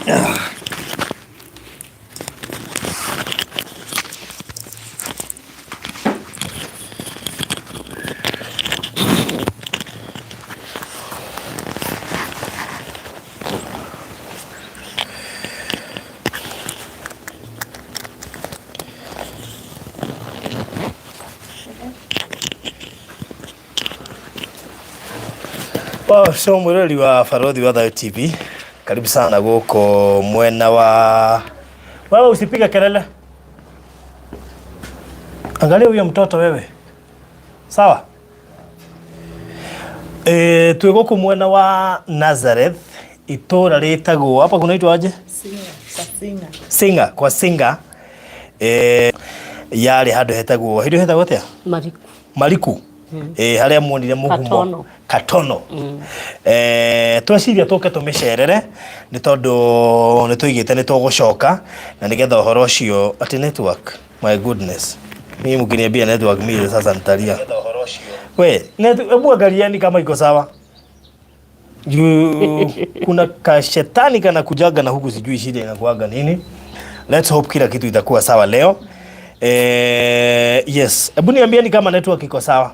Yeah. Wow, so mwirori wa Barothi wa Thayu TV, karibu sana guku mwena wa wewe, usipiga kelele, angalia huyo mtoto wewe, sawa. E, twi guku mwena wa Nazareth itura ritagwo hapa kunaitwa aje? Singa. Singa, kwa Singa. E, yari handu hetagwo hindu hetagwo atia? Mariku. Mariku. Eh, haria muonire muhumo Katono. Katono. Eh, tweciria tuke tumicerere ni tondu ni tuigite ni tugucoka na nigetha uhoro ucio ati network, my goodness, mimi mkiniambia network mimi sasa nitalia. We hebu angalieni kama iko sawa juu kuna kashetani kana kujaga na huku sijui shida inakuaga nini. Let's hope kila kitu itakuwa sawa leo. Eh, yes, hebu niambieni kama network iko sawa,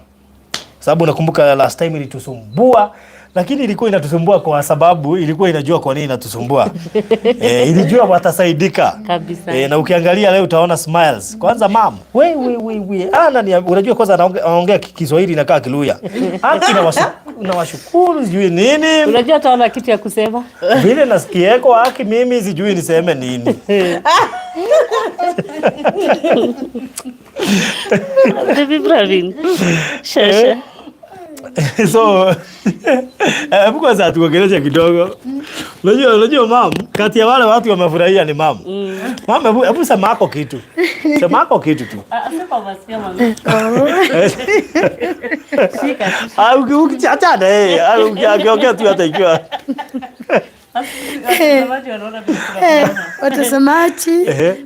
sababu nakumbuka last time ilitusumbua, lakini ilikuwa inatusumbua kwa sababu ilikuwa inajua kwa nini inatusumbua. Eh, ilijua watasaidika kabisa. Eh, na ukiangalia leo utaona smiles. Kwanza mam, we we we we ana ni unajua kwanza anaongea Kiswahili inakaa Kiluya. Haki na nawashukuru sijui nini. Unajua ataona kitu ya kusema. Vile nasikieko haki mimi sijui niseme nini. Baby Pravin. Shasha. So hebu kwanza tuongeleshe kidogo. Unajua mam, kati ya wale watu wamefurahia ni mam. Mam, hebu semako kitu. Semako kitu tu. Ah, ukiachana eh, ukiongea tu hata ikiwa Watazamaji,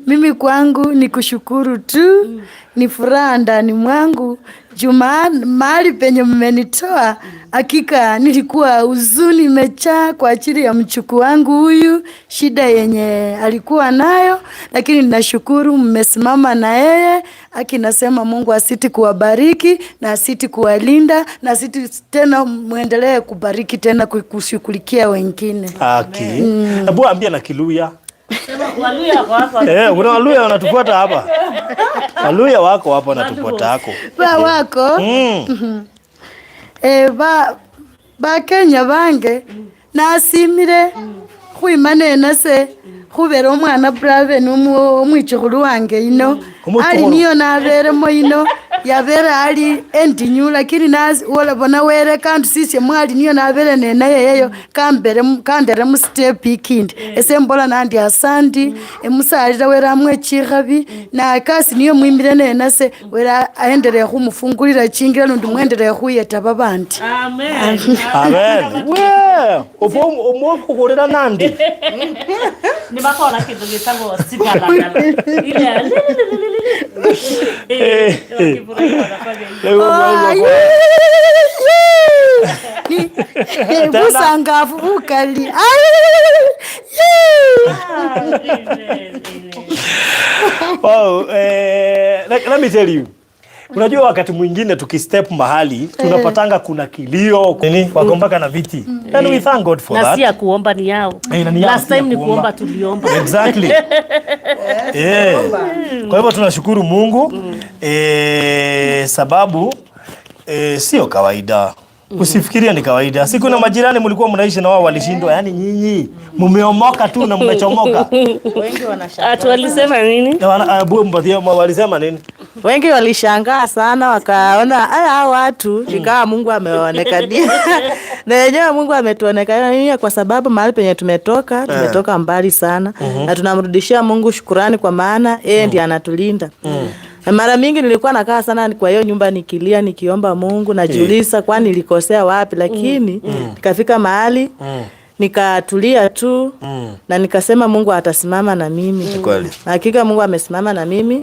mimi kwangu ni kushukuru tu, ni furaha ndani mwangu juma mahali penye mmenitoa. Hakika nilikuwa huzuni imejaa kwa ajili ya mchukuu wangu huyu, shida yenye alikuwa nayo, lakini ninashukuru mmesimama na yeye. Haki nasema Mungu asiti kuwabariki na asiti kuwalinda na asiti tena, muendelee kubariki tena kushughulikia wengine. Haki. Hebu ambia na Kiluya. Waluya wako hapa. Eh, kuna Waluya wanatufuata hapa. Waluya wako hapa wanatufuata hako. Ba wako ba Kenya bange nasimire khwimane nase khubera omwana Braven omwichukhulu wange ino ali niyo naberemo ino yabere ali endinyu, lakini wolabona were kandu sisye mwali niyo nabere nenaye yeyo kambere kandere mu step ikindi ese mbola nandi asandi emusalila were amwe chikhabi na kasi niyo mwimile nenase were aendelee khumufungulila chingira lundi mwendelee khuyeta babandi. Amen. Amen. We, upo umukhurira nandi. Ni bakora kindu gitagwo sigalagala. Ile busangafu bukali. Wow, let me tell you. Unajua wakati mwingine tukistep mahali tunapatanga kuna kilio nini, wako mpaka na viti. And we thank God for Na that. si ya kuomba ni yao. Eh, na ni yao, Last si ya time ni kuomba. kuomba tuliomba. Exactly. Yeah. Kwa hivyo tunashukuru Mungu sababu sio kawaida. Usifikirie ni kawaida. Siku na majirani mlikuwa mnaishi na wao walishindwa, yaani nyinyi mmeomoka tu na mmechomoka. Wengi wanashangaa. Atu walisema nini? Na mpatie, walisema nini? Wengi walishangaa sana wakaona haya hao watu ikawa Mungu amewaonekania. Na wenyewe Mungu ametuonekania kwa sababu mahali penye tumetoka, tumetoka mbali sana. Na tunamrudishia Mungu shukurani kwa maana yeye ndiye anatulinda. Na mara mingi nilikuwa nakaa sana kwa hiyo nyumba nikilia nikiomba Mungu najiuliza kwani nilikosea wapi, lakini nikafika mahali nikatulia tu na nikasema Mungu atasimama na mimi. Kweli. Hakika Mungu amesimama na mimi.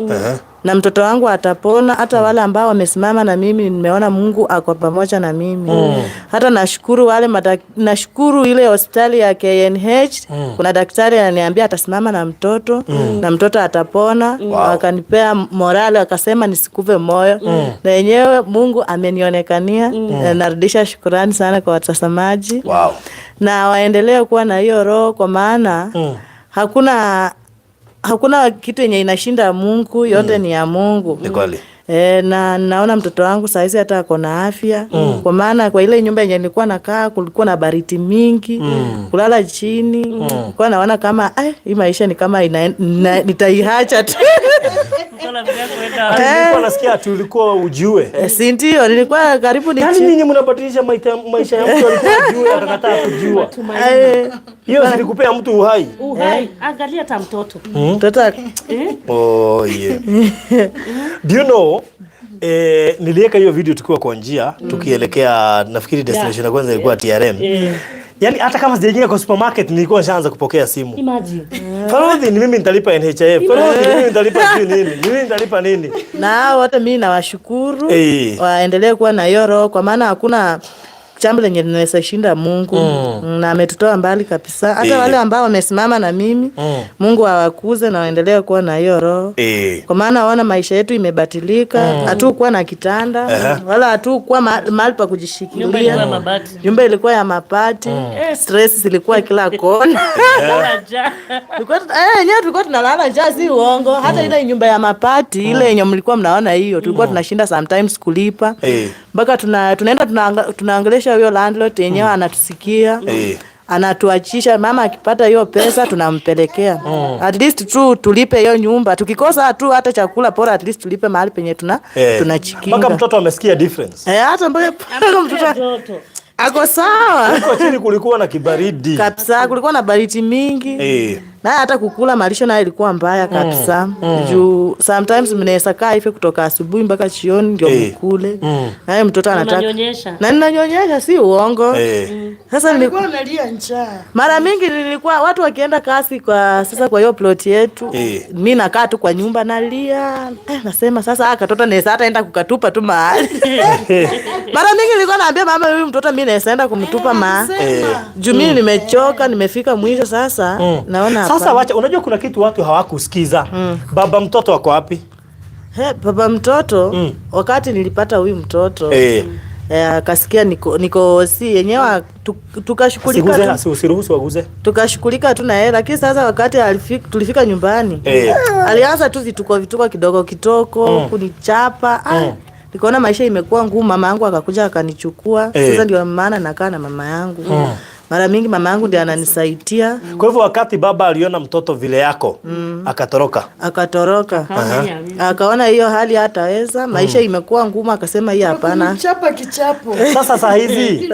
Na mtoto wangu atapona. Hata wale ambao wamesimama na mimi, nimeona Mungu ako pamoja na mimi. Hata nashukuru wale nashukuru ile hospitali ya KNH. Kuna daktari ananiambia atasimama na mtoto na mtoto atapona. Akanipea morale, akasema nisikufe moyo. Na yenyewe Mungu amenionekania. Narudisha shukurani sana kwa watazamaji na waendelee kuwa na hiyo roho, kwa maana hakuna kitu yenye inashinda Mungu, yote ni ya Mungu. Ni kweli. E, na naona mtoto wangu saizi hata ako na afya, kwa maana kwa ile nyumba yenye nilikuwa nakaa kulikuwa na baridi mingi, kulala chini, nilikuwa naona kama hii maisha ni kama nitaiacha tu. Ati nilikuwa nasikia ati ulikuwa ujue. Eh, si ndio, nilikuwa karibu ni Yaani ninyi mnabadilisha maisha ya mtu alikuwa ajue akakataa kujua. Hiyo zilikupea mtu uhai. Uhai. Angalia hata mtoto. Mtoto Oh, yeah. Do you know, niliweka hiyo video tukiwa kwa njia tukielekea, nafikiri destination ya kwanza ilikuwa TRM. Yaani hata kama sijaingia kwa supermarket nilikuwa nishaanza kupokea simu. Imagine. Farodhi, ni mimi nitalipa NHIF. Farodhi, ni mimi nitalipa sijui nini. Ni mimi nitalipa nini. Na hao wote mimi nawashukuru, waendelee kuwa na hiyo roho, kwa maana hakuna jambo lenye linaweza shinda Mungu na ametutoa mbali kabisa. Hata wale ambao wamesimama na mimi, Mungu awakuze na waendelee kuwa na hiyo roho, kwa maana waona maisha yetu imebadilika. Hatukuwa na kitanda wala hatukuwa mahali pa Nyumba kujishikilia. ilikuwa mabati. Nyumba ilikuwa ya mabati, stress zilikuwa kila kona. Lala njaa. Yenyewe tulikuwa tunalala njaa, si uongo. Hata ile nyumba ya mabati ile yenye mlikuwa mnaona hiyo, tulikuwa tunashinda sometimes kulipa mpaka tunaenda tunaongelesha huyo landlord, yenyewe anatusikia, anatuachisha. Mama akipata hiyo pesa tunampelekea, at least tu tulipe hiyo nyumba. Tukikosa tu hata chakula bora, at least tulipe mahali penye tunachikinga. Mpaka mtoto amesikia difference. Eh, hata mpaka mtoto Joto. ako sawa. Huko chini kulikuwa na kibaridi. Kabisa, kulikuwa na baridi mingi na hata kukula malisho nayo ilikuwa mbaya kabisa, juu sometimes mnaweza kaa hivi kutoka asubuhi mpaka jioni ndio mkule. Naye mtoto anataka Unanyonyesha. na ninanyonyesha, si uongo. Sasa Alikuwa analia njaa. Mara mingi nilikuwa watu wakienda kasi kwa sasa kwa hiyo plot yetu, mi nakaa tu kwa nyumba nalia, nasema sasa katoto naweza hata enda kukatupa tu mahali. Mara mingi nilikuwa naambia mama, huyu mtoto mi naweza enda kumtupa juu mimi nimechoka, nimefika mwisho sasa, naona Sasa hapana. wacha, unajua kuna kitu watu hawakusikiza. Baba mtoto wako wapi? He, baba mtoto, wakati nilipata huyu mtoto, akasikia niko si yenyewe, tukashughulika Asiguze, tu, usiruhusu waguze. Tukashughulika tu na yeye, lakini sasa wakati tulifika nyumbani, alianza tu vituko vituko kidogo kitoko, kunichapa. Nikaona maisha imekuwa ngumu. Mama yangu akakuja akanichukua. Sasa ndio maana nakaa na mama yangu. Mara mingi mama yangu ndiye ananisaidia. Kwa hivyo wakati baba aliona mtoto vile yako, akatoroka. Akatoroka, akaona hiyo hali hataweza, maisha imekuwa ngumu, akasema hii hapana. Chapa kichapo. Sasa saa hizi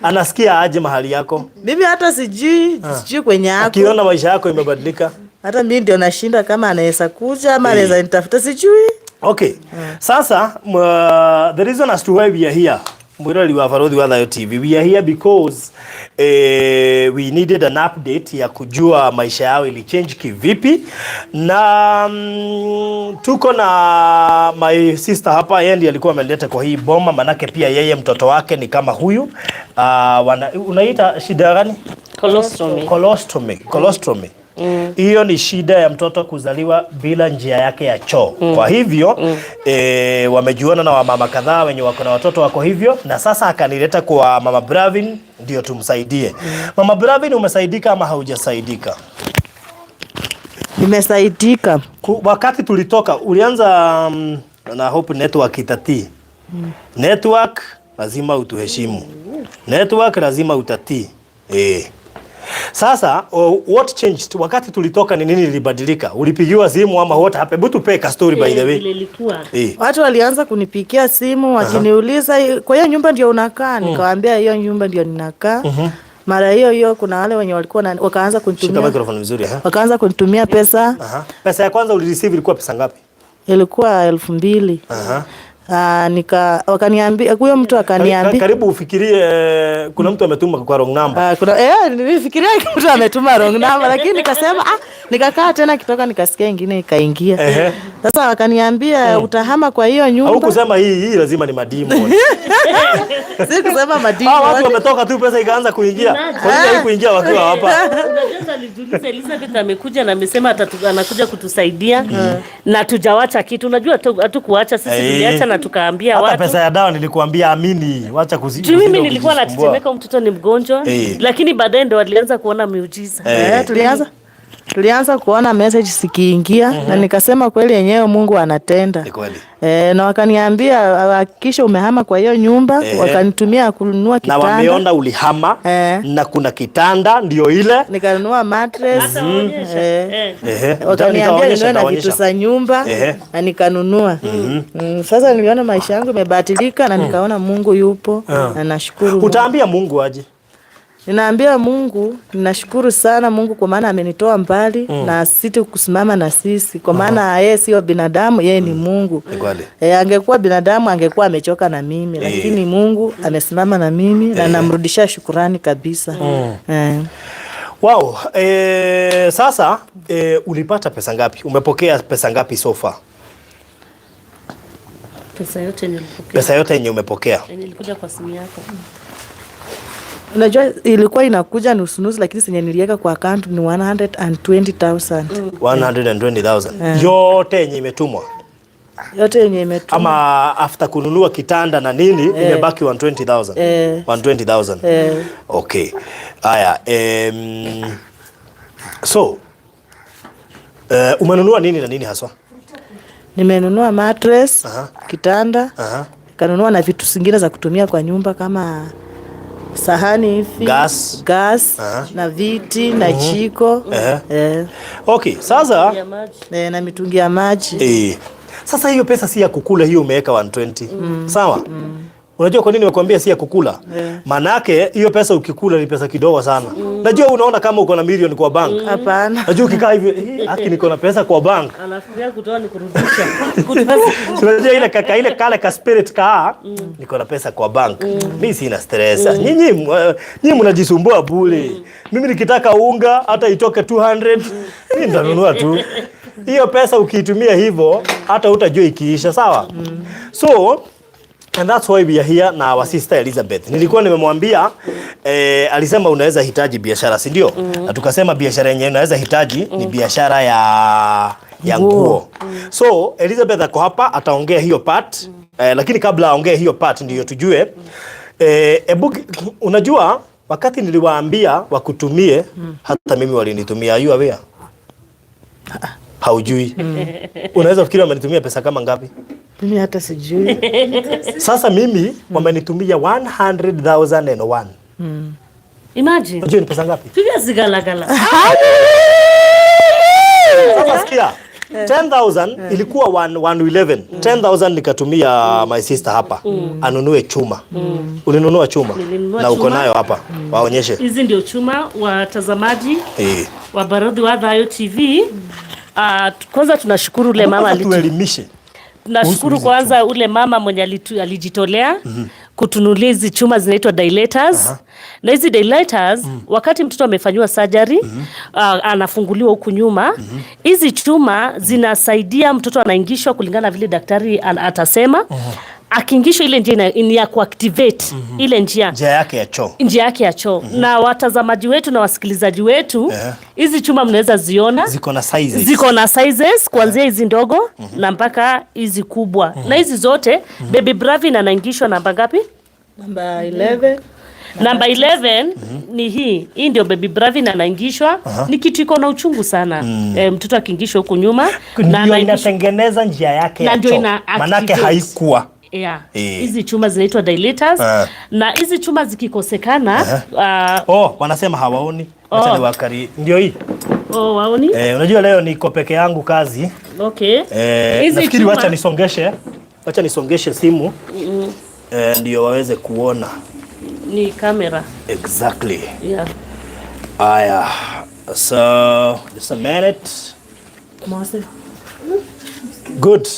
anasikia aje mahali yako? Mimi hata sijui kwenye yako. Akiona maisha yako imebadilika. Hata mimi ndio nashinda kama anaweza kuja ama anaweza nitafuta, sijui. Okay. Sasa the reason as to why we are here, mwirori wa Farodhi wa Thayo TV, we are here because we needed an update ya kujua maisha yao ilichange kivipi, na tuko na my sister hapa, yeye ndiye alikuwa ameleta kwa hii boma, manake pia yeye mtoto wake ni kama huyu. Unaita shida gani? Colostomy. Colostomy. Colostomy. Hiyo ni shida ya mtoto kuzaliwa bila njia yake ya choo. Kwa hivyo wamejuana na wamama kadhaa wenye wako na watoto wako hivyo, na sasa akanileta kwa Mama Bravin ndio tumsaidie. Mama Bravin, umesaidika ama haujasaidika? Nimesaidika. Wakati tulitoka ulianza na hope network itatii. Network lazima utuheshimu. Network lazima utatii. Sasa what changed wakati tulitoka, ni nini lilibadilika? Ulipigiwa simu ama what happened? Hebu tupe ka story by the way. Vile ilikuwa. Watu walianza kunipigia simu wakiniuliza, kwa hiyo nyumba ndio unakaa? Nikawaambia hiyo nyumba ndio ninakaa. Mara hiyo hiyo kuna wale wenye walikuwa wakaanza Shika kunitumia microphone vizuri ha. Wakaanza kunitumia pesa. Pesa ya kwanza ulireceive ilikuwa pesa ngapi? Ilikuwa 2000. Wakaniambia huyo mtu akaniambia Karibu ufikirie kuna mtu ametuma kwa wrong number. Kuna nilifikiria mtu ametuma wrong number, lakini nikasema nikakaa tena kitoka nikasikia ingine ikaingia. Sasa wakaniambia utahama kwa hiyo nyumba. Au kusema hii lazima ni mademon. Si kusema mademon. Hao watu wametoka tu pesa ikaanza kuingia. Kwa nini haikuingia wakiwa hapa? Unajua alijiuliza Elizabeth amekuja na amesema anakuja kutusaidia na tujawacha kitu. Unajua hatukuacha sisi, tuliacha na tukaambia Hata watu. pesa ya dawa nilikuambia amini, wacha Juu mimi nilikuwa natetemeka mtoto ni mgonjwa, lakini baadaye ndo walianza kuona miujiza. Tulianza kuona message zikiingia na nikasema kweli yenyewe Mungu anatenda. Ni kweli. Na wakaniambia hakikisha umehama kwa hiyo nyumba, wakanitumia kununua Na kitanda. wameona ulihama na kuna kitanda ndio ile. Nikanunua mattress. Wakaniambia ninunue na vitu za nyumba na nikanunua. Sasa niliona maisha yangu imebadilika na nikaona Mungu yupo na nashukuru. Utaambia Mungu aje? Ninaambia Mungu, ninashukuru sana Mungu kwa maana amenitoa mbali na siti kusimama na sisi kwa maana yeye sio binadamu, yeye ni Mungu. Angekuwa binadamu angekuwa amechoka na mimi, lakini Mungu amesimama na mimi na namrudishia shukurani kabisa. Wow, sasa ulipata pesa ngapi? Umepokea pesa ngapi so far? Pesa yote nilipokea. Pesa yote yenye umepokea. Nilikuja kwa simu yako. Unajua ilikuwa inakuja nusu nusu, lakini senye niliweka kwa account ni 120,000. 120,000. Yote yenye imetumwa. Yote yenye imetumwa. Ama after kununua kitanda na nini imebaki 120,000. 120,000. Okay. Haya, so umenunua nini na nini haswa? Nimenunua mattress, kitanda, kanunua na vitu zingine za kutumia kwa nyumba kama sahani hivi, Gas. gas na viti na jiko Okay, sasa Ya maji. Na mitungi ya maji. Sasa hiyo pesa si ya kukula, hiyo umeweka 120. Sawa? Unajua kwa nini nimekuambia si ya kukula? Manake hiyo pesa ukikula ni pesa kidogo sana. Najua unaona kama uko na milioni kwa bank. Hapana. Najua ukikaa hivi, haki niko na pesa kwa bank. Anafikiria kutoa ni kurudisha. Kutoa si Unajua ile kaka ile kale ka spirit ka niko na pesa kwa bank. Mimi sina stress. Nyinyi nyinyi mnajisumbua bure. Mimi nikitaka unga hata itoke 200, mimi nitanunua tu. Hiyo pesa ukiitumia hivyo hata utajua ikiisha, sawa? So and that's why we are here na our sister Elizabeth. Nilikuwa nimemwambia alisema unaweza hitaji biashara, si ndio? Na tukasema biashara yenyewe unaweza hitaji ni biashara ya nguo. So Elizabeth ako hapa ataongea hiyo part. Lakini kabla aongee hiyo part ndiyo tujue ebu, unajua wakati niliwaambia wakutumie hata mimi walinitumia. Are you aware? Haujui. Unaweza fikiri wamenitumia pesa kama ngapi? Mimi hata sijui. Sasa mimi wamenitumia 100,001. Imagine. Unajua ni pesa ngapi? Piga zigalagala. Sasa sikia. 10,000 ilikuwa 111. 10,000 nikatumia my sister hapa anunue chuma. Ulinunua chuma Nilinunua na uko chuma. nayo hapa, waonyeshe. Hizi ndio chuma, watazamaji wa Barodhi wa Thayo TV. Kwanza tunashukuru ule mama Kwanza tuelimishe. Tunashukuru hizi kwanza ule mama mwenye alijitolea kutunulia hizi chuma zinaitwa dilators. Na hizi dilators wakati mtoto amefanyiwa surgery anafunguliwa huku nyuma, hizi chuma zinasaidia mtoto anaingishwa kulingana na vile daktari atasema. Akiingishwa ile njia ni ya kuactivate ile njia Njia yake ya choo. Njia yake ya choo. Na watazamaji wetu na wasikilizaji wetu, hizi chuma mnaweza ziona Ziko na sizes. Ziko na sizes kuanzia hizi ndogo na mpaka hizi kubwa. Na hizi zote Baby Bravin anaingishwa namba ngapi? Namba 11. Namba 11 ni hii. Hii ndio Baby Bravin anaingishwa. Ni kitu iko na uchungu sana. Mtoto akiingishwa huku nyuma na Ndio anaingishwa inatengeneza njia yake na ya ndio choo. ina Manake activate. haikuwa. Yeah. Hizi chuma zinaitwa dilators na hizi chuma zikikosekana Oh, wanasema hawaoni. Acha Oh. niwakari. Ndio hii. Oh, waoni? Unajua leo niko peke yangu kazi. Okay. Hizi Nafikiri chuma wacha nisongeshe. Wacha nisongeshe simu. Ndio waweze kuona. Ni kamera. Exactly. Yeah. Aya. So, just a minute. Mose. Good.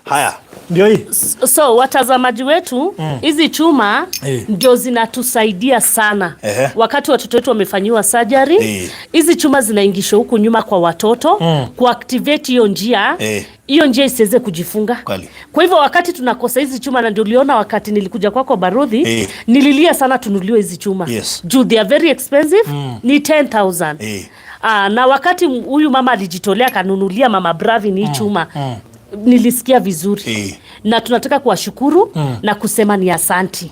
Haya, ndio hii. So watazamaji wetu, hizi chuma ndio zinatusaidia sana wakati watoto wetu wamefanyiwa surgery. Hizi chuma zinaingishwa huku nyuma kwa watoto kuactivate hiyo njia, hiyo njia isiweze kujifunga. Kwa hivyo wakati tunakosa hizi chuma, na ndio uliona wakati nilikuja kwako Barudhi, nililia sana tununuliwe hizi chuma juu they are very expensive, ni 10,000. Ah, na wakati huyu mama alijitolea akanunulia mama Bravin hii chuma, nilisikia vizuri na tunataka kuwashukuru na kusema ni asanti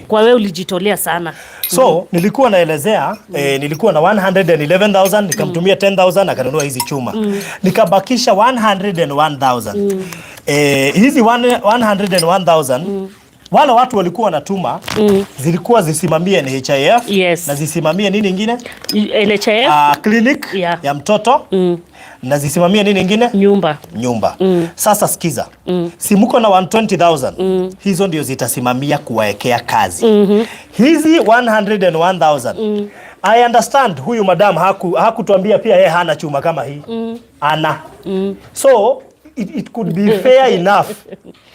kwa wewe ulijitolea sana. So nilikuwa naelezea, nilikuwa na 111,000, nikamtumia 10,000 akanunua hizi chuma, nikabakisha 101,000. Hizi 101,000 wale watu walikuwa wanatuma zilikuwa zisimamie NHIF na zisimamie nini ingine? NHIF. Clinic ya mtoto na zisimamie nini ingine? Nyumba. Nyumba. Sasa sikiza, si mko na 120,000? Hizo ndio zitasimamia kuwaekea kazi hizi 101,000. I understand huyu madam hakutuambia pia yeye hana chuma kama hii ana, so it could be fair enough,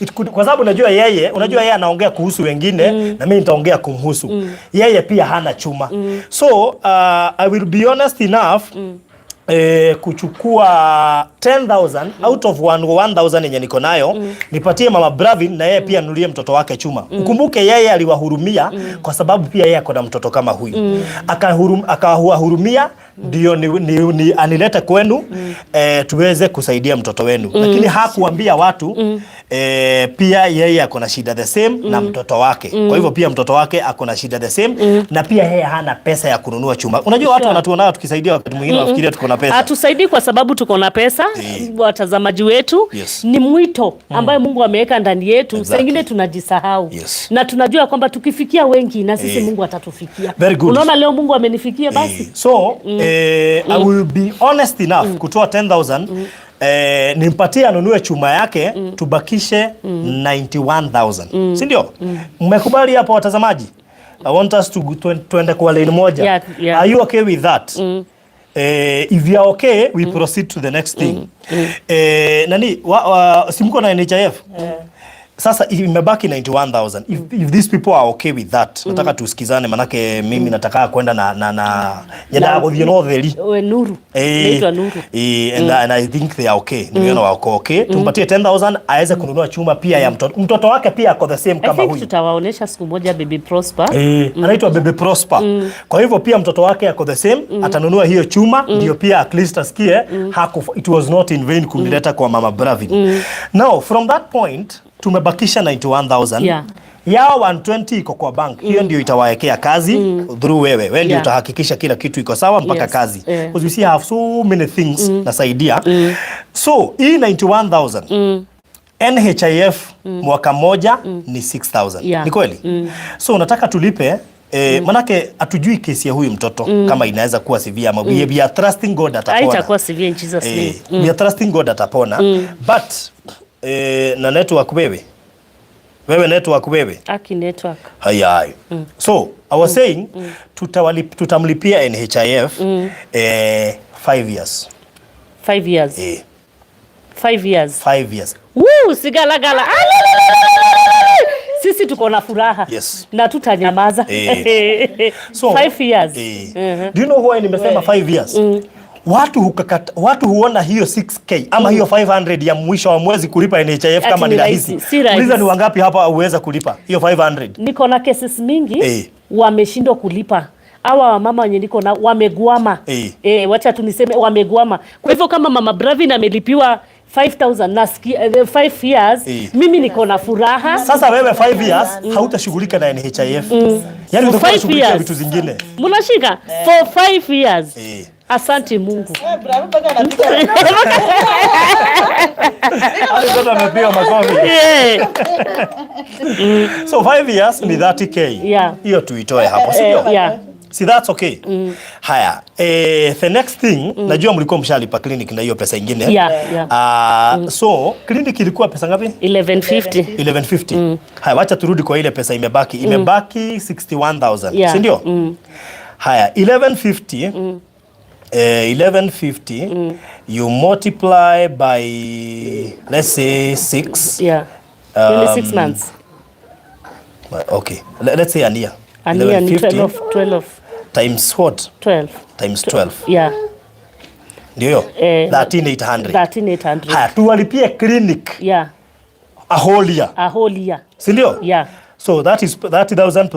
it could, kwa sababu unajua yeye, unajua yeye anaongea kuhusu wengine na mimi nitaongea kumhusu yeye, pia hana chuma. So I will be honest enough kuchukua 10,000 out of 1000 yenye niko nayo, nipatie mama Bravin na yeye pia anunulie mtoto wake chuma. Ukumbuke yeye aliwahurumia kwa sababu pia yeye ako na mtoto kama huyu. Akawahurumia ndio ni anilete kwenu tuweze kusaidia mtoto wenu, lakini hakuambia watu pia yeye ako na shida the same na mtoto wake. Kwa hivyo pia mtoto wake ako na shida the same na pia yeye hana pesa ya kununua chuma. Unajua watu wanatuona tukisaidia, wakati mwingine wafikiria tuko na pesa. Hatusaidii kwa sababu tuko na pesa. Watazamaji wetu, ni mwito ambayo Mungu ameweka ndani yetu. Saa ingine tunajisahau na tunajua kwamba tukifikia wengi na sisi Mungu atatufikia. Very good. Unaona leo Mungu amenifikia basi. So I will be honest enough kutoa 10,000 nimpatie anunue chuma yake, tubakishe 91,000. Si ndio? Mmekubali hapo, watazamaji? I want us to tuende kwa lane moja. Yeah. Are you okay with that? If you are okay, we proceed to the next thing. Nani si mko na NHIF? Sasa imebaki 91,000. If these people are okay with that, nataka tusikizane manake mimi nataka kwenda na nyendaga guthie na utheri. We, Nuru. Naitwa Nuru. And I think they are okay. Nimeona wako okay. Tumpatie 10,000 aweze kununua chuma pia ya mtoto. Mtoto wake pia ako the same I kama think huyu. Tutawaonesha siku moja Baby Prosper. Anaitwa Baby Prosper. Kwa hivyo pia mtoto wake ako the same, atanunua hiyo chuma ndio pia at least asikie it was not in vain kumleta kwa mama Bravin. Now from that point tumebakisha 91,000. Yao 120 iko kwa bank. Hiyo ndio itawaekea kazi through wewe. Wewe ndio utahakikisha kila kitu iko sawa mpaka kazi. Because you see I have so many things nasaidia. So hii 91,000, NHIF mwaka moja ni 6000. Ni kweli? So unataka tulipe manake hatujui kesi ya huyu mtoto kama inaweza kuwa severe ama we are trusting God atapona. Haitakuwa severe in Jesus name. We are trusting God atapona. But na network wewe. Wewe network wewe. Aki network. Haya hayo. So I was saying tutamlipia NHIF 5 years. 5 years. 5 years. 5 years. Woo, sigalagala. Alelelelelelele. Sisi tuko na furaha. Na tutanyamaza. So, 5 years. Do you know why nimesema 5 years? Watu huona hiyo 6K ama hiyo 500 ya mwisho wa mwezi kulipa NHIF Ati kama ni ni rahisi. rahisi. Si rahisi. Uliza ni wangapi hapa huweza kulipa hiyo 500? Niko na cases mingi wameshindwa kulipa. Hawa wamama wenye niko na wamegwama. Wacha tu niseme wamegwama. Kwa hivyo kama mama Bravin amelipiwa 5000 na 5 years, mimi niko na furaha. Sasa wewe 5 years hautashughulika na NHIF. Yaani For utakuwa 5 unashughulikia years. vitu zingine. Mnashika for 5 years. Asante Mungu. Bravo, mpaka anapiga. Mtoto amepiga makofi. So 5 years ni 30K. Hiyo tuitoe hapo, si ndio? Yeah. Si that's okay? Haya, the next thing, najua mlikuwa mshalipa clinic na hiyo pesa ingine. Yeah. So clinic ilikuwa pesa ngapi? 1150. 1150. Haya, wacha turudi kwa ile pesa imebaki. Imebaki 61,000, si ndio? Haya, 1150. 1150 you multiply by, let's say, 6. Yeah, 26 months. Okay, let's say an year. And year ni 1150 12, 12. Times what? 12. Times 12. Yeah. Ndio hiyo. Eh, 13,800. 13,800. Haya, tuwalipie clinic a whole year. A whole year. Si ndio? Yeah. So that is 30,000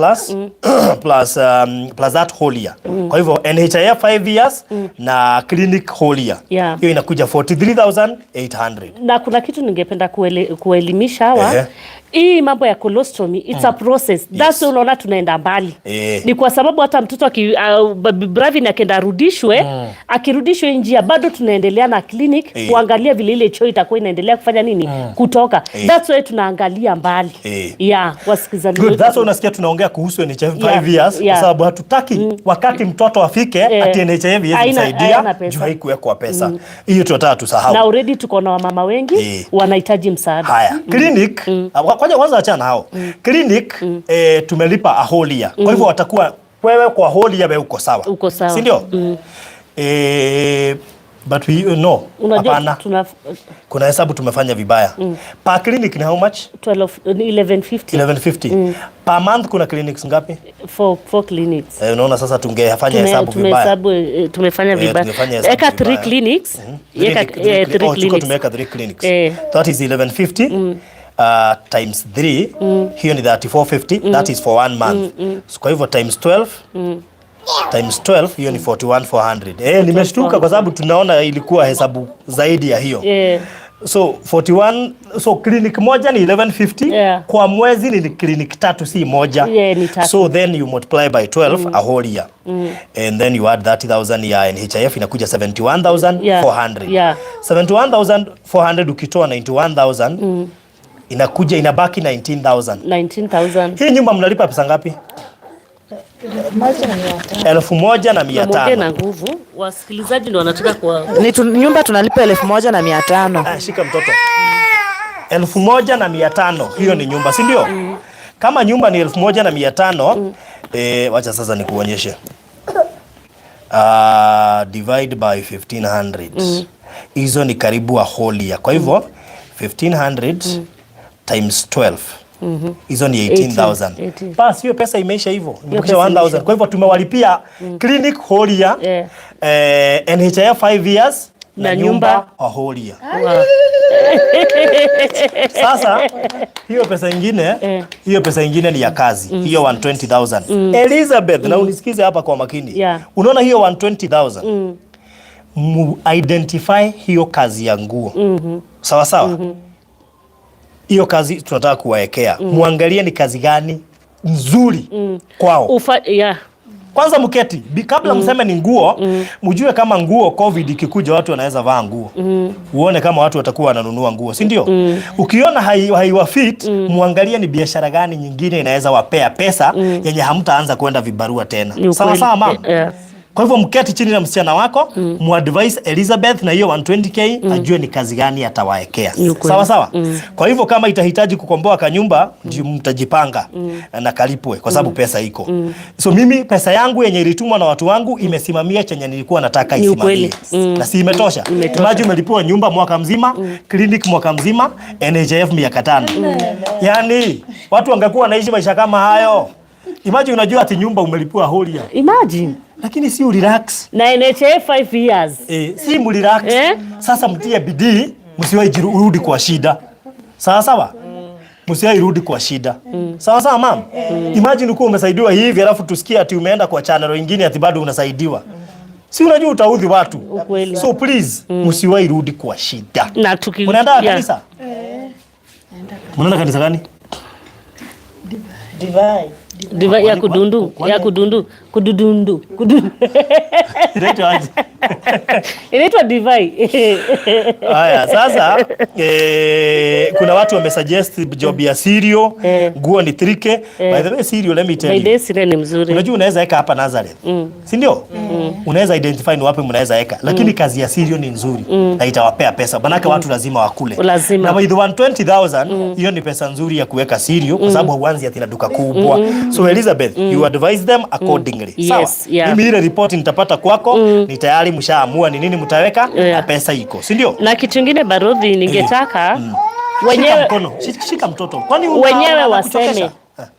plus that whole year. Kwa hivyo NHIF 5 years na clinic whole year. Hiyo inakuja 43,800. Na kuna kitu ningependa kuelimisha hawa. Hii mambo ya colostomy, it's a process. That's why unaona tunaenda mbali. Ni kwa sababu hata mtoto Bravin akienda arudishwe, akirudishwe hii njia, bado tunaendelea na clinic kuangalia vile ile choo itakuwa inaendelea kufanya nini, kutoka. That's why tunaangalia mbali. Yeah, wasikilizaji Good. wetu. That's why unasikia tunaongea kuhusu NHIF 5 Yeah, years, kwa yeah. sababu hatutaki wakati mtoto afike ati NHIF haiwezi msaidia Haina pesa. juu haikuwekwa pesa. Hiyo tunataka tusahau. Na already tuko na wamama wengi wanahitaji msaada. Haya, clinic, kwanza achana hao. Clinic, tumelipa a whole year. Kwa hivyo watakuwa wewe kwa whole year wewe uko sawa. Uko sawa. Si ndio? But we no. Unajua Hapana. tuna Kuna hesabu tumefanya vibaya. Per clinic ni how much? 12, 1150. 1150. Per month kuna clinics ngapi? Four clinics. Unaona sasa tungefanya hesabu vibaya. Tumehesabu, tumefanya vibaya. Tungefanya hesabu Eka three vibaya. clinics. Eka three Oh, tulikuwa clinics. tumeweka three clinics. That is 1150 times 3, hiyo ni 3450. That is for one month. So kwa hivyo times 12, times 12, hiyo ni 41,400. Nimeshtuka kwa sababu tunaona ilikuwa hesabu zaidi ya hiyo. So 41, so clinic moja ni 1150 kwa mwezi. Ni clinic tatu, si moja. Yeah, ni tatu. So then you multiply by 12, a whole year, and then you add 30,000 ya NHIF, inakuja 71,400. 71,400 ukitoa 91,000, inakuja inabaki 19,000. 19,000. Hii nyumba mnalipa pesa ngapi? 1,500. Muongee na nguvu, wasikilizaji ndio wanataka kwa Ni nyumba tunalipa 1,500. Ah, shika mtoto. 1,500, hiyo ni nyumba, si ndio? Kama nyumba ni 1,500, wacha sasa nikuonyeshe. Divide by 1500. Hizo ni karibu a whole year. Kwa hivyo 1500 times 12, hizo ni 18,000. 18. Bas, hiyo pesa imeisha hivyo. Imebakisha Pesa 1000. imeisha. Kwa hivyo tumewalipia clinic whole year, NHIF 5 years na Na nyumba nyumba. a whole year. Sasa hiyo pesa ingine, hiyo pesa ingine ni ya kazi, hiyo 120,000. Elizabeth, na unisikize hapa kwa makini. Unaona hiyo 120,000? Mu identify hiyo kazi ya nguo. Sawa sawa? Hiyo kazi tunataka kuwaekea. Muangalie ni kazi gani nzuri kwao. Yeah. Kwanza mketi kabla mseme ni nguo, mjue kama nguo, COVID ikikuja watu wanaweza vaa nguo. Uone kama watu watakuwa wananunua nguo, si ndio? Ukiona haiwafit, muangalie ni biashara gani nyingine inaweza wapea pesa yenye hamtaanza kwenda vibarua tena. Ni Sawa ukweli. sawa, mama? Yeah. Kwa hivyo mketi chini na msichana wako, muadvise Elizabeth na hiyo 120K, ajue ni kazi gani atawaekea. Ni ukweli. Sawa sawa. Kwa hivyo kama itahitaji kukomboa kanyumba, mtajipanga na kalipwe kwa sababu pesa iko. So mimi pesa yangu yenye ilitumwa na watu wangu imesimamia chenye nilikuwa nataka Ni isimamie. ukweli. Na si imetosha? Imetosha. Imagine umelipiwa nyumba mwaka mzima, clinic mwaka mzima, NHIF miaka 5. Yaani watu wangekuwa wanaishi maisha kama hayo. Imagine unajua ati nyumba umelipiwa whole year. Imagine. Lakini si urelax. Na NHIF 5 years. Si mrelax. Eh? Sasa mtie bidii, msiwahi rudi kwa shida. Sawa sawa? Msiwahi rudi kwa shida. Sawa sawa, mam? Imagine ukiwa umesaidiwa hivi alafu tusikie ati umeenda kwa channel nyingine ati bado unasaidiwa. Si unajua utaudhi watu. Ukweli. So please, msiwahi rudi kwa shida. Na tuki Mnaenda yeah. kanisa? Mnaenda kanisa gani? Divine. Ya kudundu, ya kudundu, kududundu, kudundu. Inaitwa aje? Inaitwa divai. Haya, sasa kuna watu wamesuggest job ya cereal, nguo ni 3K. By the way, cereal, let me tell By you. the way, cereal ni mzuri. Unajua unaweza weka hapa Nazareth. Si ndio? Unaweza identify ni wapi mnaweza weka. Lakini kazi ya cereal ni nzuri na itawapea pesa. Manake watu lazima wakule. Lazima. Na with 120,000, hiyo ni pesa nzuri ya kuweka cereal kwa sababu hauanzi ati na duka kubwa. So Elizabeth, you advise them accordingly. Yes, Sawa? Yeah. Mimi ile report nitapata kwako, ni tayari mshaamua ni nini mtaweka na pesa iko, si ndio? Na kitu kingine, Barodhi, ningetaka Shika wenyewe mkono, shika mtoto. Kwani wenyewe anakuchokesha? waseme,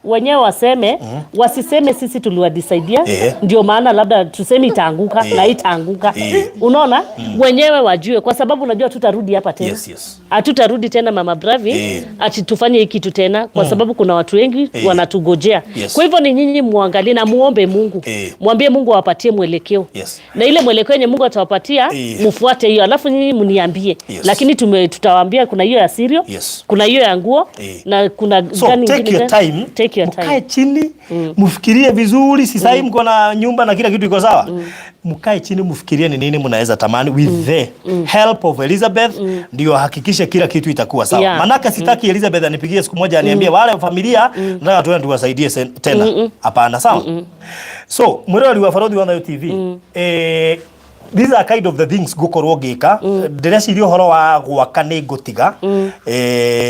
wenyewe waseme, wasiseme sisi tuliwadisaidia, ndio maana labda tuseme itaanguka na itaanguka. Unaona, wenyewe wajue, kwa sababu unajua tutarudi hapa tena. Hatutarudi tena, Mama Bravi, ati tufanye hii kitu tena, kwa sababu kuna watu wengi wanatugojea. Kwa hivyo ni nyinyi muangalie na muombe Mungu, mwambie Mungu awapatie mwelekeo, na ile mwelekeo yenye Mungu atawapatia, mfuate hiyo, alafu nyinyi mniambie. Lakini tutawaambia kuna hiyo ya cereal, kuna hiyo ya nguo, na kuna So gani take ingine your tena? time. Take your time. Mkae chini, mfikirie vizuri. Si sahii mko na nyumba na kila kitu iko sawa? Mkae chini mfikirie ni nini mnaweza tamani with the help of Elizabeth, ndio hakikishe kila kitu itakuwa sawa. Manake sitaki Elizabeth anipigie siku moja aniambie wale familia nataka tuende tuwasaidie tena. Hapana, sawa? So mwirori wa Barothi wa Thayo TV, these are kind of the things ngukorwo ngika. Ndĩreciria ũhoro wa gwaka nĩ ngũtiga,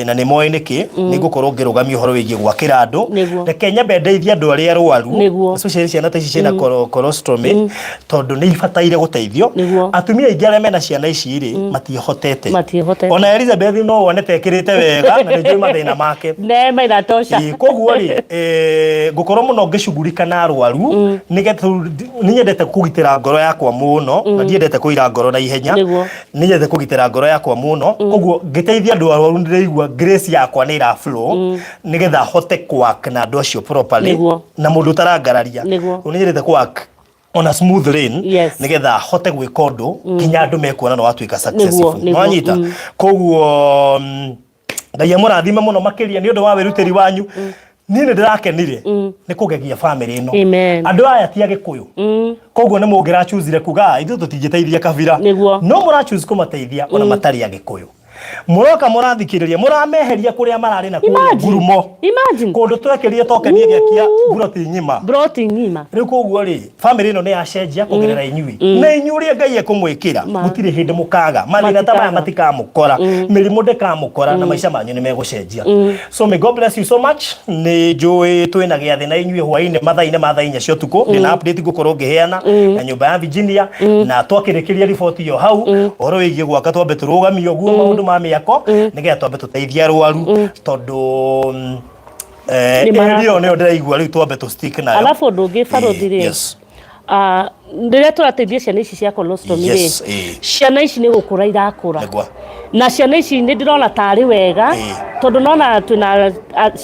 na nĩ moĩ nĩkĩ nĩ ngũkorwo ngĩrũgamia ũhoro wĩgiĩ gwakĩra andũ. Reke nyambe ndeithie andũ arĩa arwaru, especially ciana ta ici ciĩna colostomy, tondũ nĩ ibataire gũteithio. Atumia aingĩ arĩa mena ciana ici rĩ, matiĩhotete. Matiĩhotete. Ona Elizabeth no wone tekĩrĩte wega na nĩ njũĩ mathĩna make. Neema inatosha. Ĩĩ, koguo rĩ, ngũkorwo mũno ngĩcugurika na arwaru, nĩgetha nĩ nyendete kũgitĩra ngoro yakwa mũno, na ndiendete kũira ngoro na ihenya. Nĩ nyendete kũgitĩra ngoro yakwa mũno, koguo ngĩteithia andũ arwaru ndĩraigua grace yakwa nĩ ĩra flow, nĩgetha hote kũwork na andũ acio properly na mũndũ ũtarangararia. Nĩ nyendete kũwork on a smooth lane, nĩgetha hote gwĩka ũndũ nginya andũ mekuona no watuĩka successful. Nĩwanyita? Koguo Ngai amũrathime mũno makĩria nĩ ũndũ wa wĩrutĩri wanyu. Niĩ nĩ ndĩrakenire nĩ kũgegia family ĩno. Amen. Andũ aya ti Agĩkũyũ, koguo nĩ mũngĩrachuzire kuga, "Ah, ithuĩ tũtingĩteithia kabira." No mũrachoose kũmateithia ona matarĩ Agĩkũyũ. Mũroka mũrathikĩrĩria, mũrameheria kũrĩa mararĩ na kũrĩa Imagine. ngurumo, Imagine. kũndũ twekĩrire tokenie gĩakia mburoti ng'ima. Broti ng'ima. Rĩu koguo rĩ, family ĩno nĩ yacenjia kũgerera inyui, na inyuĩ ũrĩa Ngai ekũmwĩkĩra, gũtirĩ hĩndĩ mũkaga mathĩna ta maya. Matikaga. Matikamũkora, mĩrimũ ndĩkamũkora, na maica manyu nĩ megũcenjia. So may God bless you so much. Nĩ njũĩ twĩna gĩathĩ na inyuĩ hwaĩ-inĩ mathaa-inĩ ma thaa 4 cia ũtukũ. Ndĩna update ngũkorwo ngĩheana na nyũmba ya Virginia, na twakĩrĩkĩria riboti ĩyo hau, ũhoro wĩgiĩ gwaka twambe tũrũgamie ũguo maũndũ ma mĩako, nĩgetha twambe tũteithie arwaru, tondũ Nĩ ĩyo nĩyo ndĩraigua rĩu twambe tũ stick nayo. Alafu ũndũ ũngĩ, Barothi, rĩ, rĩrĩa tũrateithia ciana ici cia colostomy rĩ, ciana ici nĩ gũkũra irakũra. Na ciana ici nĩ ndĩrona tarĩ wega, tondũ nona twĩna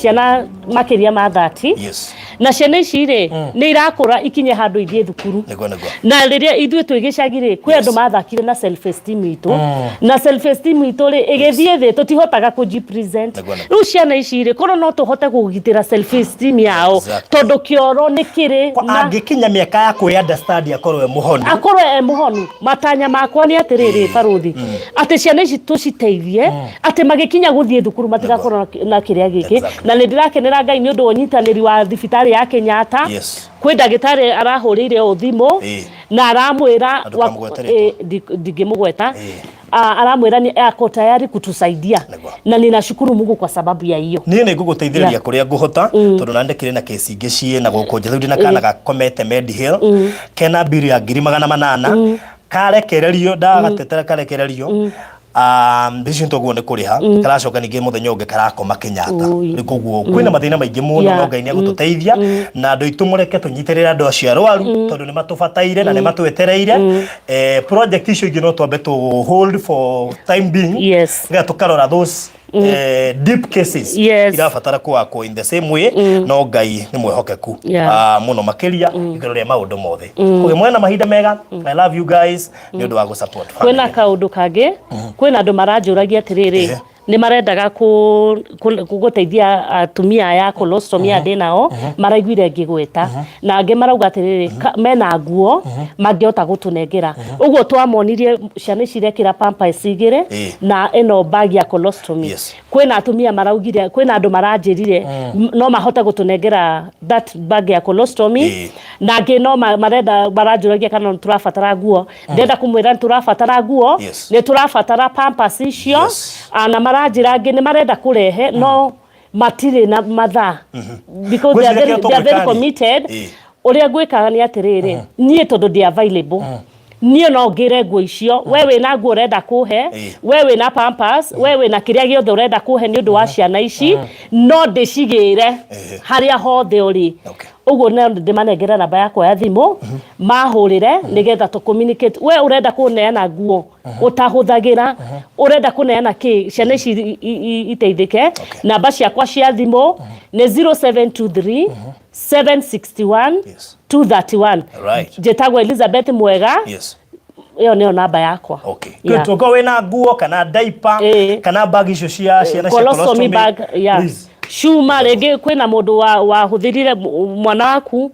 ciana makĩria ma 30, na ciana ici rĩ, nĩ irakũra ikinye handũ ithiĩ thukuru. Nĩguo nĩguo. Na rĩrĩa ithuĩ twĩ gĩcagi rĩ, kwĩ andũ mathakire na self esteem itũ, na self esteem itũ rĩ, ĩgĩthiĩ thĩ, tũtihotaga kũji present. Nĩguo, nĩguo. Rĩu ciana ici rĩ, korwo no tũhote kũgitĩra self esteem yao, tondũ kĩoro nĩ kĩrĩ Kwa na angĩkinya mĩaka ya kwĩ understand akorwo e mũhonu. Akorwo e mũhonu. Matanya makwa nĩ atĩrĩrĩ, Barũthi, atĩ ciana ici tũciteithie atĩ magĩkinya gũthiĩ thukuru matigakorwo na kĩrĩa gĩkĩ. Na nĩ ndĩrakenera Ngai nĩ ũndũ wa ũnyitanĩri wa thibitarĩ ya Kenyatta. Kwĩ ndagĩtarĩ arahũrĩire o thimũ na aramwĩra Na ndũkamũgwete rĩtwa. Ndingĩmũgweta. Aramwĩra ni ako tayari kutusaidia, na ninashukuru Mungu kwa sababu ya hiyo. Niĩ nĩ ngũgũteithĩrĩria kũrĩa ngũhota, tondũ na ndĩkĩrĩ na kesi ingĩ ciĩ na gũkũ nja. Rĩu ndĩna kana gakomete Medihill kena biru ya 800,000, karekererio, ndagatetera karekererio. Decision toguo nĩ kũrĩha karacoka ningĩ mũthenya ũngĩ karakoma Kenyatta. Ui. Rĩu koguo kwĩna mathĩna maingĩ mũno, no Ngai nĩ egũtũteithia, na andũ aitũ mũreke tũnyitĩrĩre andũ acio arwaru, tondũ nĩ matũbataire na nĩ matwetereire. Project icio ingĩ no twambe tũ hold for time being, nĩgetha tũkarora those deep cases irabatara kũwakwo in the same way. No Ngai nĩ mwĩhokeku, mũno makĩria igũrũ rĩa maũndũ mothe. Koguo mwena mahinda mega. I love you guys nĩ ũndũ wa gũ-support Kwĩna family. Kaũndũ kangĩ, kwĩna andũ maranjũragia atĩrĩrĩ, nĩ marendaga gũteithia atumia aya colostomy aya ndĩ nao, maraiguire ngĩgweta, na angĩ marauga atĩrĩrĩ, mena nguo mangĩhota gũtũnengera. Ũguo twamonirie ciana ici irekĩra pampers igĩrĩ na ĩno bag ya colostomy. Kwĩna atumia maraugire, kwĩna andũ maranjĩrire no mahote gũtũnengera that bag ya colostomy, na angĩ no marenda, maranjũragia kana nĩ tũrabatara nguo. Ndĩrenda kũmwĩra nĩ tũrabatara nguo, nĩ tũrabatara pampers icio. Na maranjĩra angĩ nĩ marenda kũrehe, no Matirĩ na mathaa because they are Ngwĩciria very, kĩrĩa they are very tũgwĩka rĩ. committed. Ũrĩa ngwĩkaga nĩ atĩrĩrĩ, niĩ tondũ ndĩ available, niĩ no ngĩre nguo icio. We wĩna nguo ũrenda kũhe, we wĩna pampers, we wĩna kĩrĩa gĩothe ũrenda kũhe nĩ ũndũ wa ciana ici, no ndĩcigĩre harĩa hothe ũrĩ. Ũguo no ndĩmanengere namba yakwa ya thimũ, mahũrĩre nĩgetha tũ communicate. We ũrenda kũneana nguo ũtahũthagĩra, ũrenda kũneana kĩ, ciana ici iteithĩke. Namba ciakwa cia thimũ nĩ 0723 761 231. Njĩtagwo Elizabeth Mwega. Ĩyo nĩyo namba yakwa. Good. Ũngĩkorwo wĩna nguo kana diaper kana bag icio cia ciana cia colostomy colostomy, bag, yeah. Please. Cuma rĩngĩ kwĩna mũndũ wahũthĩrire mwana waku,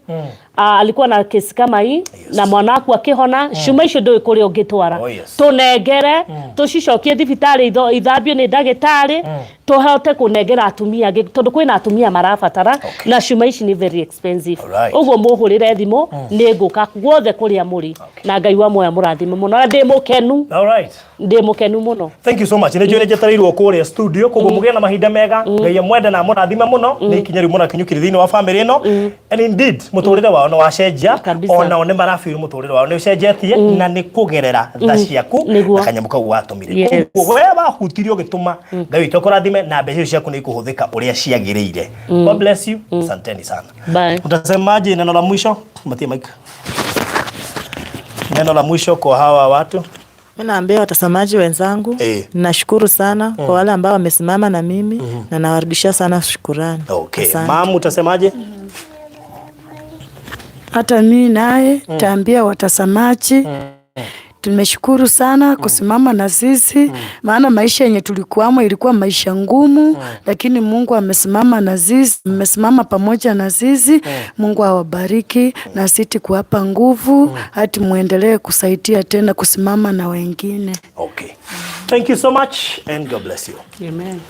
alikuwa na kesi kama hii na mwana waku akĩhona, cuma icio ndũĩ kũrĩa ũngĩtwara. Tũnengere, tũcicokie thibitarĩ ithambio nĩ ndagĩtarĩ, tũhote kũnengera atumia angĩ, tondũ kwĩna atumia marabatara na cuma ici nĩ very expensive. Ũguo mũhũrĩre thimũ, nĩ ngũka guothe kũrĩa mũrĩ, na Ngai wa muoya mũrathime mũno, na ndĩ mũkenu. Ndĩ mũkenu mũno. Thank you so much. Nĩ njũĩ nĩ njetereirwo kũrĩa studio, koguo mũgĩe na mahinda mega. Ngai amwende na amũrathime mũno nĩ ikinya rĩu mũrakinyũkire thĩinĩ wa family ĩno. And indeed, mũtũrĩre wao nĩ wacenjia. Onao nĩ marafeel mũtũrĩre wao nĩ ũcenjetie na nĩ kũgerera tha ciaku na kanyamũ kau watũmire. Koguo we wahutirie ũgĩtũma, Ngai witũ akũrathime na mbeca icio ciaku nĩ ikũhũthĩka ũrĩa ciagĩrĩire. God bless you. Asanteni sana. Bye. Utasemaje neno la mwisho? Matie mic. Neno la mwisho kwa hawa watu. Mi naambia watazamaji wenzangu, nashukuru sana kwa wale ambao wamesimama na mimi na nawarudishia sana shukurani. Asante. Mamu, utasemaje? Hata mi naye taambia watazamaji tumeshukuru sana kusimama na sisi, maana maisha yenye tulikuwamo ilikuwa maisha ngumu, lakini Mungu amesimama na sisi, amesimama pamoja na sisi. Mungu awabariki na siti kuwapa nguvu hati muendelee kusaidia tena kusimama na wengine. Okay. Thank you so much and God bless you. Amen.